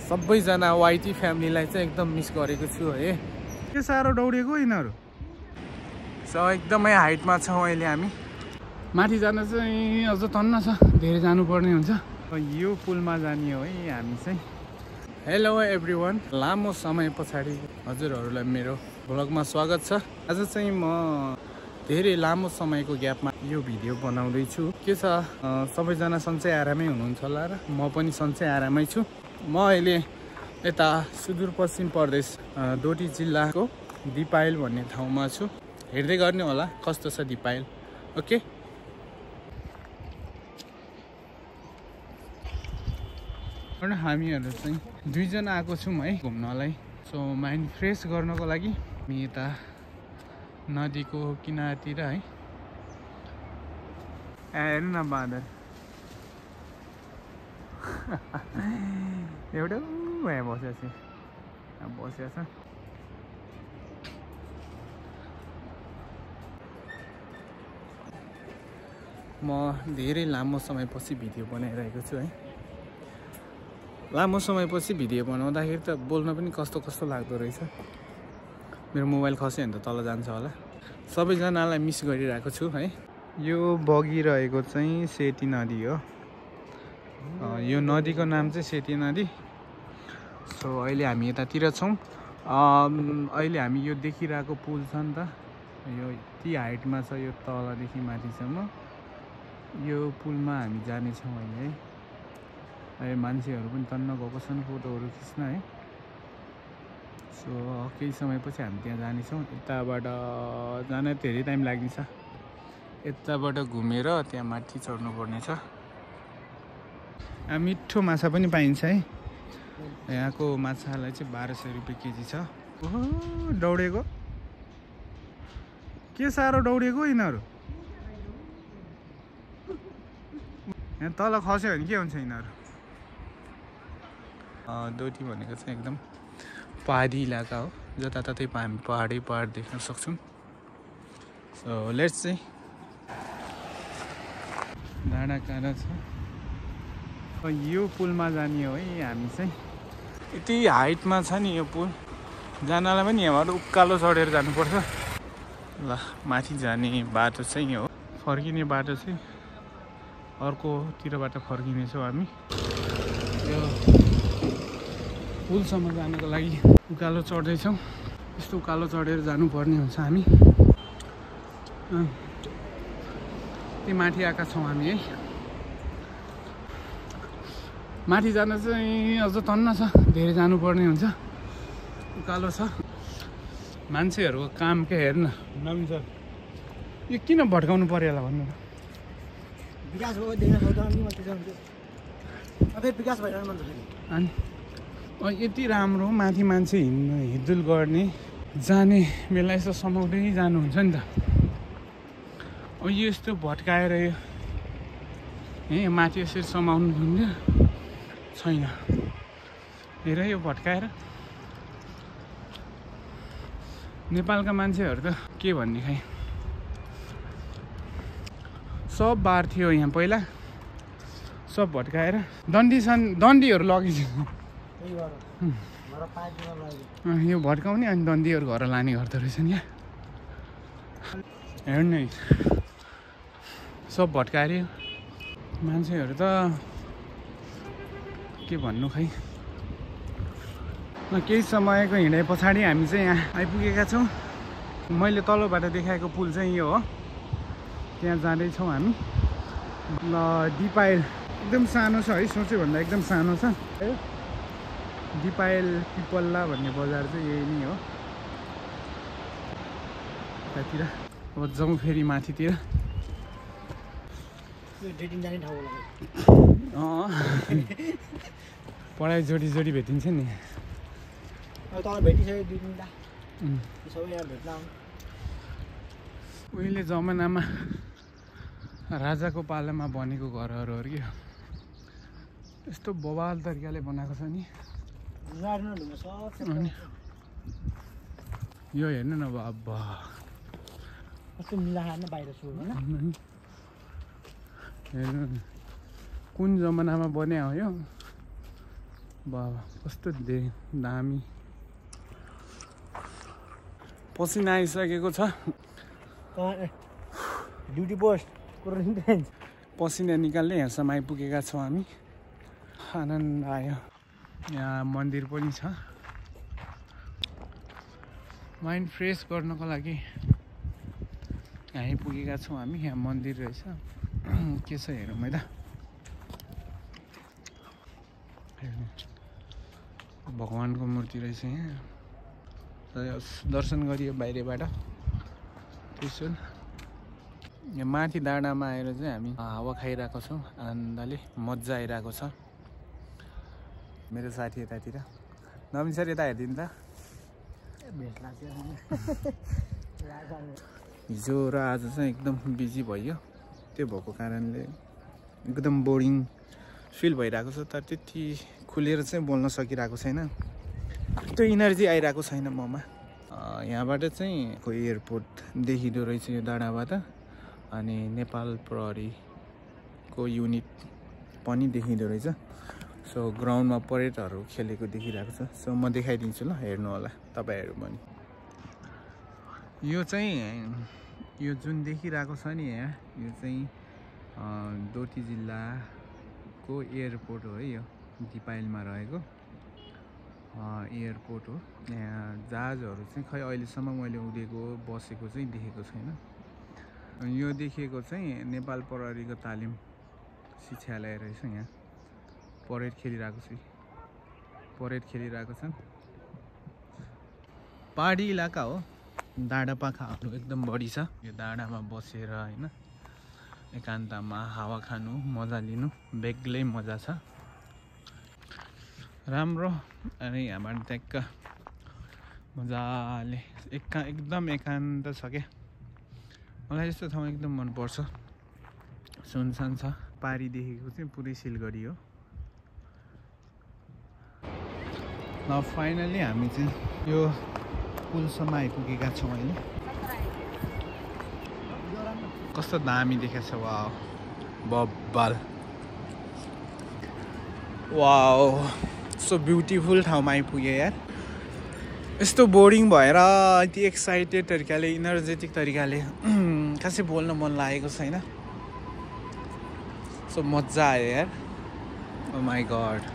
सबैजना वाइटी फ्यामिलीलाई चाहिँ एकदम मिस गरेको छु है। के साह्रो दौडेको यिनीहरू। सो एकदमै हाइटमा छौँ अहिले हामी। माथि जान चाहिँ अझ तन्न छ, धेरै जानुपर्ने हुन्छ। यो पुलमा जाने हो है हामी चाहिँ। हेलो एभ्रिवान, लामो समय पछाडि हजुरहरूलाई मेरो भ्लगमा स्वागत छ। आज चाहिँ म धेरै लामो समयको ग्यापमा यो भिडियो बनाउँदैछु। के छ सबैजना सन्चै आरामै हुनुहुन्छ होला र म पनि सन्चै आरामै छु। म अहिले यता सुदूरपश्चिम प्रदेश डोटी जिल्लाको दिपायल भन्ने ठाउँमा छु। हेर्दै गर्ने होला कस्तो छ दिपायल। ओके, हामीहरू चाहिँ दुईजना आएको छौँ है घुम्नलाई। सो माइन्ड फ्रेस गर्नको लागि हामी यता नदीको किनारतिर है। हेर्नु न बाँदर एउटा भए बसेको छ। म धेरै लामो समयपछि भिडियो बनाइरहेको छु है। लामो समयपछि भिडियो बनाउँदाखेरि त बोल्न पनि कस्तो लाग्दो रहेछ। मेरो मोबाइल खस्यो भने त तल जान्छ होला। सबैजनालाई मिस गरिरहेको छु है। यो बगिरहेको चाहिँ सेती नदी हो। यो नदीको नाम चाहिँ सेती नदी। सो अहिले हामी यतातिर छौँ। अहिले हामी यो देखिरहेको पुल छ नि त, यो यति हाइटमा छ, यो तलदेखि माथिसम्म। यो पुलमा हामी जानेछौँ अहिले है। अहिले मान्छेहरू पनि तन्न गएको छन् फोटोहरू खिच्न है। सो केही समयपछि हामी त्यहाँ जानेछौँ। यताबाट जान धेरै टाइम लाग्नेछ। यताबाट घुमेर त्यहाँ माथि चढ्नुपर्ने छ। मिठो माछा पनि पाइन्छ है। यहाँको माछालाई चाहिँ 1200 रुपियाँ केजी छ। ओहो, दौडेको के साह्रो दौडेको यिनीहरू। यहाँ तल खस्यो भने के हुन्छ यिनीहरू। डोटी भनेको चाहिँ एकदम पहाडी इलाका हो। जताततै हामी पहाड देख्न सक्छौँ। सो लेट्स चाहिँ डाँडाकाँडा छ। यो पुलमा जाने हो है हामी चाहिँ। यति हाइटमा छ नि यो पुल, जानलाई पनि यहाँबाट उकालो चढेर जानुपर्छ। ल, माथि जाने बाटो चाहिँ यो हो। फर्किने बाटो चाहिँ अर्कोतिरबाट फर्किनेछौँ हामी। यो पुलसम्म जानको लागि उकालो चढ्दैछौँ। यस्तो उकालो चढेर जानुपर्ने हुन्छ हामी। त्यही माथि आएका छौँ हामी है। माथि जान चाहिँ अझ तन्न छ, धेरै जानुपर्ने हुन्छ। उकालो छ। मान्छेहरूको काम के हेर्न। नवीन सर, यो किन भट्काउनु पर्यो होला भन्नु। अनि यति राम्रो माथि मान्छे हिँडडुल गर्ने जाने बेला यसो समाउँदै जानुहुन्छ नि त। अब यो यस्तो भट्काएर माथि यसरी समाउनु हुँदैन छैन। हेर यो भट्काएर। नेपालका मान्छेहरू त के भन्ने खै, सब बार थियो यहाँ पहिला, सब भट्काएर दण्डीहरू लगिदियो। यो भट्काउने अनि दण्डीहरू घर लाने गर्दो रहेछ नि। हेर्नु है, सब भट्काएर मान्छेहरू त के भन्नु खै। केही समयको हिँडाइ पछाडि हामी चाहिँ यहाँ आइपुगेका छौँ। मैले तलबाट देखाएको पुल चाहिँ यो हो। त्यहाँ जाँदैछौँ हामी। दिपायल एकदम सानो छ है, सोचे भन्दा एकदम सानो छ। दिपायल पिपल्ला भन्ने बजार चाहिँ यही नै हो। यतातिर अब जाउँ फेरि माथितिर। पढाइ जोडी भेटिन्छ नि। उहिले जमानामा राजाको पालामा बनेको घरहरू के यस्तो बवाल तरिकाले बनाएको छ नि। यो हेर्नु न बाबा, कस्तो मिलाएर बाहिर छु हैन। हेर्नु कुन जमानामा बन्या हो यो। बाबा कस्तो दामी पसिना आइसकेको छ ड्युटी पोस्ट पसिना निकाल्ने यहाँसम्म आइपुगेका छौँ हामी आनन्द आयो यहाँ मन्दिर पनि छ माइन्ड फ्रेस गर्नको लागि यहाँ आइपुगेका छौँ हामी यहाँ मन्दिर रहेछ के छ हेरौँ है त भगवानको मूर्ति रहेछ यहाँ दर्शन गरियो बाहिरबाट त्यसो यहाँ माथि डाँडामा आएर चाहिँ हामी हावा खाइरहेको छौँ आनन्दले मजा आइरहेको छ मेरो साथी यतातिर नवीन सर यता हेरिदिनु त हिजो र आज चाहिँ एकदम बिजी भयो त्यो भएको कारणले एकदम बोरिङ फिल भइरहेको छ तर त्यति खुलेर चाहिँ बोल्न सकिरहेको छैन त्यो इनर्जी आइरहेको छैन ममा यहाँबाट चाहिँ कोही एयरपोर्ट देखिँदो रहेछ यो डाँडाबाट अनि नेपाल प्रहरीको युनिट पनि देखिँदो रहेछ सो ग्राउन्डमा परेडहरू खेलेको देखिरहेको छ सो म देखाइदिन्छु ल हेर्नु होला तपाईँहरू पनि यो चाहिँ यो जुन देखिरहेको छ नि यहाँ यो चाहिँ डोटी जिल्लाको एयरपोर्ट हो है यो दिपायलमा रहेको एयरपोर्ट हो यहाँ जहाजहरू चाहिँ खै अहिलेसम्म मैले उडेको बसेको चाहिँ देखेको छैन यो देखिएको चाहिँ नेपाल प्रहरीको तालिम शिक्षालय रहेछ यहाँ परेड खेलिरहेको छन् पहाडी इलाका हो डाँडा पाखाहरू एकदम बढी छ यो डाँडामा बसेर होइन एकान्तमा हावा खानु मजा लिनु बेग्लै मजा छ राम्रो अनि यहाँबाट ट्याक्क मजाले एकदम एकान्त छ क्या मलाई यस्तो ठाउँ एकदम मनपर्छ सुनसान छ पारी देखेको चाहिँ पुरै सिलगढी हो ल फाइनली हामी चाहिँ यो पुलसम्म आइपुगेका छौँ अहिले कस्तो दामी देखेको छ वाउ बब्बाल वाउ सो ब्युटिफुल ठाउँमा आइपुगे यार यस्तो बोरिङ भएर यति एक्साइटेड तरिकाले इनर्जेटिक तरिकाले खासै बोल्न मन लागेको छैन सो मजा आयो यार oh my God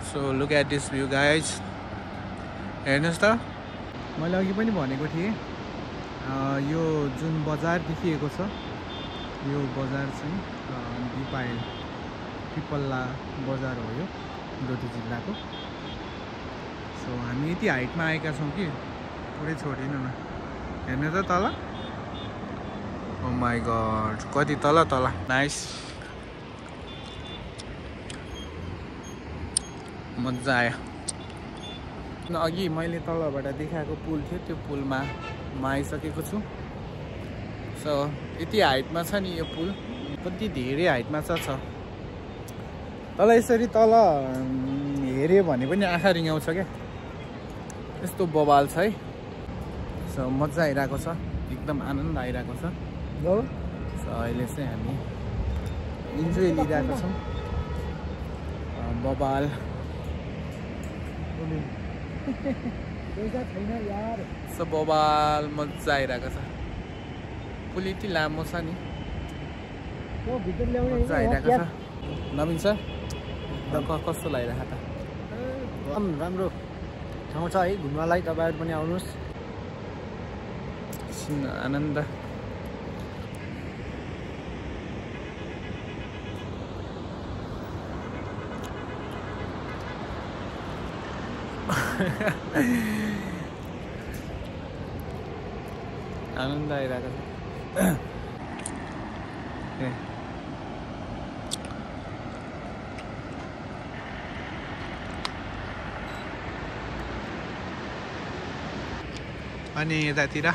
so look at this view guys हेर्नुहोस् त मैले अघि पनि भनेको थिएँ यो जुन बजार देखिएको छ यो बजार चाहिँ दिपायल पिपल्ला बजार हो यो डोटी जिल्लाको सो हामी यति हाइटमा आएका छौँ कि पुरै छोडिनु न हेर्नु त तल ओ माई गड कति तल नाइस मजा आयो अघि मैले तलबाट देखाएको पुल थियो त्यो पुलमा म आइसकेको छु सो यति हाइटमा छ नि यो पुल कति धेरै हाइटमा छ तल यसरी तल हेऱ्यो भने पनि आँखा रिङ्गाउँछ क्या यस्तो बवाल छ है सो मजा आइरहेको छ एकदम आनन्द आइरहेको छ सो अहिले चाहिँ हामी इन्जोय लिइरहेको छौँ बवाल सो बवाल मजा आइरहेको छ पुल यति लामो छ नि मजा आइरहेको छ नवीन सर कस्तो लागिरहेको त एकदम राम्रो ठाउँ छ है घुम्नलाई तपाईँहरू पनि आउनुहोस् आनन्द आनन्द आइरहेको छ अनि यतातिर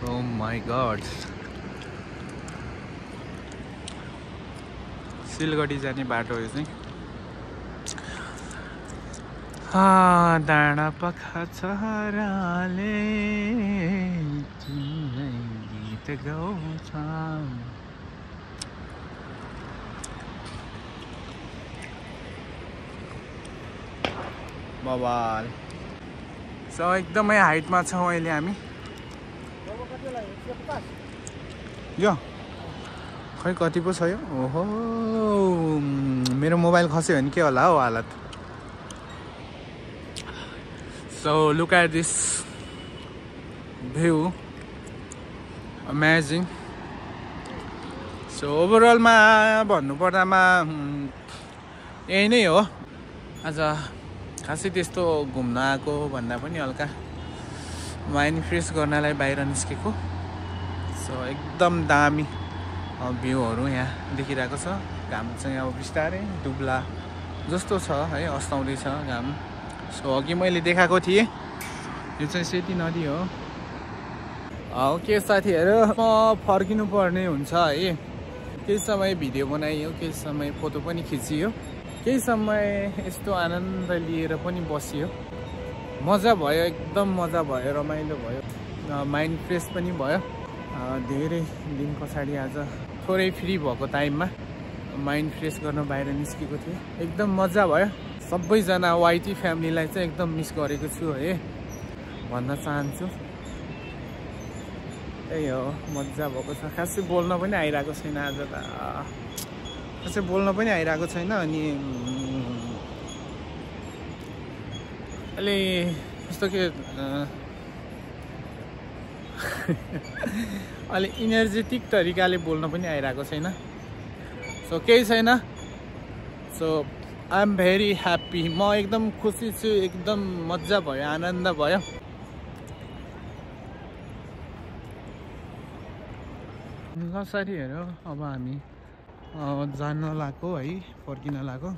ओ माई गॉड सिलगढी जाने बाटो यो चाहिँ डाँडा पखा चराले तिमीलाई गीत गाउँछ बबाल सो एकदमै हाइटमा छौँ अहिले हामी यो खै कति पो छ यो ओहो मेरो मोबाइल खस्यो भने के होला हौ हालत so look at this view amazing so ओभरअलमा भन्नुपर्दामा यही नै हो आज खासै त्यस्तो घुम्न आएको भन्दा पनि हल्का माइन्ड फ्रेस गर्नलाई बाहिर निस्केको सो एकदम दामी भ्यूहरू यहाँ देखिरहेको छ घाम चाहिँ अब बिस्तारै दुब्ला जस्तो छ है अस्ताउँदैछ घाम सो अघि मैले देखाएको थिएँ यो चाहिँ सेती नदी हो ओके साथीहरू म फर्किनु पर्ने हुन्छ है केही समय भिडियो बनाइयो केही समय फोटो पनि खिचियो केही समय यस्तो आनन्द लिएर पनि बसियो मजा भयो एकदम मजा भयो रमाइलो भयो माइन्ड फ्रेस पनि भयो धेरै दिन पछाडि आज थोरै फ्री भएको टाइममा माइन्ड फ्रेस गर्न बाहिर निस्केको थिएँ एकदम मजा भयो सबैजना वाइटी फ्यामिलीलाई चाहिँ एकदम मिस गरेको छु है भन्न चाहन्छु त्यही हो मजा भएको छ खासै बोल्न पनि आइरहेको छैन आज त खासै बोल्न पनि आइरहेको छैन अनि अलि जस्तो कि अलि इनर्जेटिक तरिकाले बोल्न पनि आइरहेको छैन सो केही छैन so I am very happy म एकदम खुसी छु एकदम मजा भयो आनन्द भयो ल साथीहरू अब हामी जान्न लाग्यो है फर्किन लाग्यो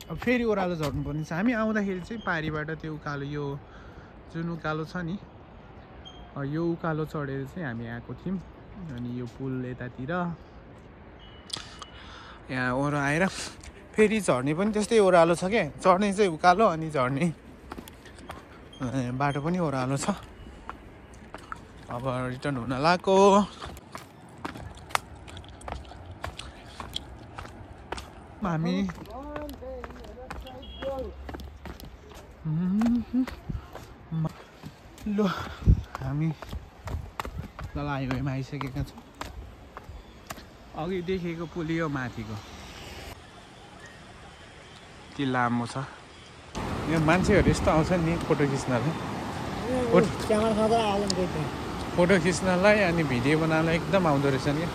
अब फेरि ओह्रालो झर्नुपर्ने छ हामी आउँदाखेरि चाहिँ पारीबाट त्यो उकालो यो जुन उकालो छ नि यो उकालो चढेर चाहिँ हामी आएको थियौँ अनि यो पुल यतातिर यहाँ ओह्रो आएर फेरि झर्ने पनि त्यस्तै ओह्रालो छ क्या चढ्ने चाहिँ उकालो अनि झर्ने बाटो पनि ओह्रालो छ अब रिटर्न हुन लाग्यो हामी ल हामी तल हाइवेमा आइसकेका छौँ अघि देखेको पुल यो माथिको के लामो छ यो मान्छेहरू यस्तो आउँछ नि फोटो खिच्नलाई फोटो खिच्नलाई अनि भिडियो बनाउनलाई एकदम आउँदो रहेछ नि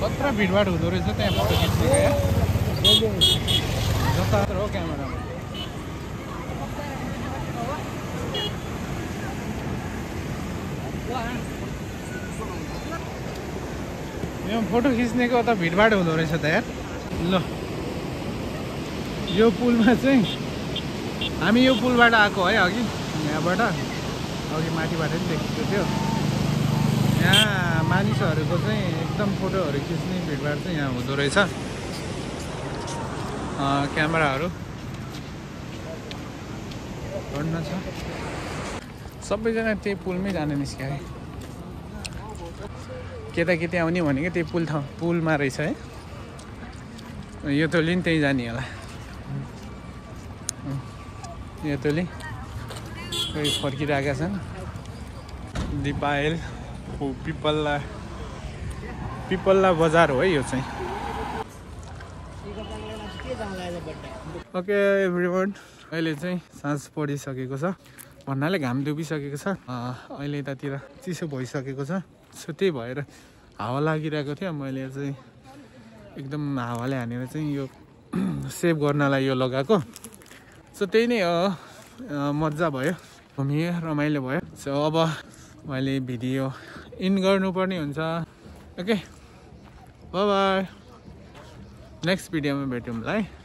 कत्रो भिडभाड हुँदो रहेछ त्यहाँ फोटो खिच्नेको या जताततै हो क्यामेरामा यो फोटो खिच्नेको त भिडभाड हुँदो रहेछ त यार ल यो पुलमा चाहिँ हामी यो पुलबाट आएको है अघि यहाँबाट अघि माथिबाट पनि देखेको थियो यहाँ मानिसहरूको चाहिँ एकदम फोटोहरू खिच्ने भिडभाड चाहिँ यहाँ हुँदो रहेछ क्यामेराहरू भन्न छ सबैजना त्यही पुलमै जान निस्क्यो है केटाकेटी आउने भनेको त्यही पुलमा रहेछ है यो तोली नि त्यही जाने होला यो तोली कोही फर्किरहेका छन् दिपायल पिपल्ला बजार हो है यो चाहिँ ओके एभ्रिवान अहिले चाहिँ साँझ परिसकेको छ भन्नाले घाम डुबिसकेको छ अहिले यतातिर चिसो भइसकेको छ सो त्यही भएर हावा लागिरहेको थियो मैले चाहिँ एकदम हावाले हानेर चाहिँ यो सेभ गर्नलाई यो लगाएको सो त्यही नै हो मजा भयो घुमियो रमाइलो भयो सो अब मैले भिडियो इन गर्नुपर्ने हुन्छ ओके बाइ बाइ नेक्स्ट भिडियोमा भेटौँला है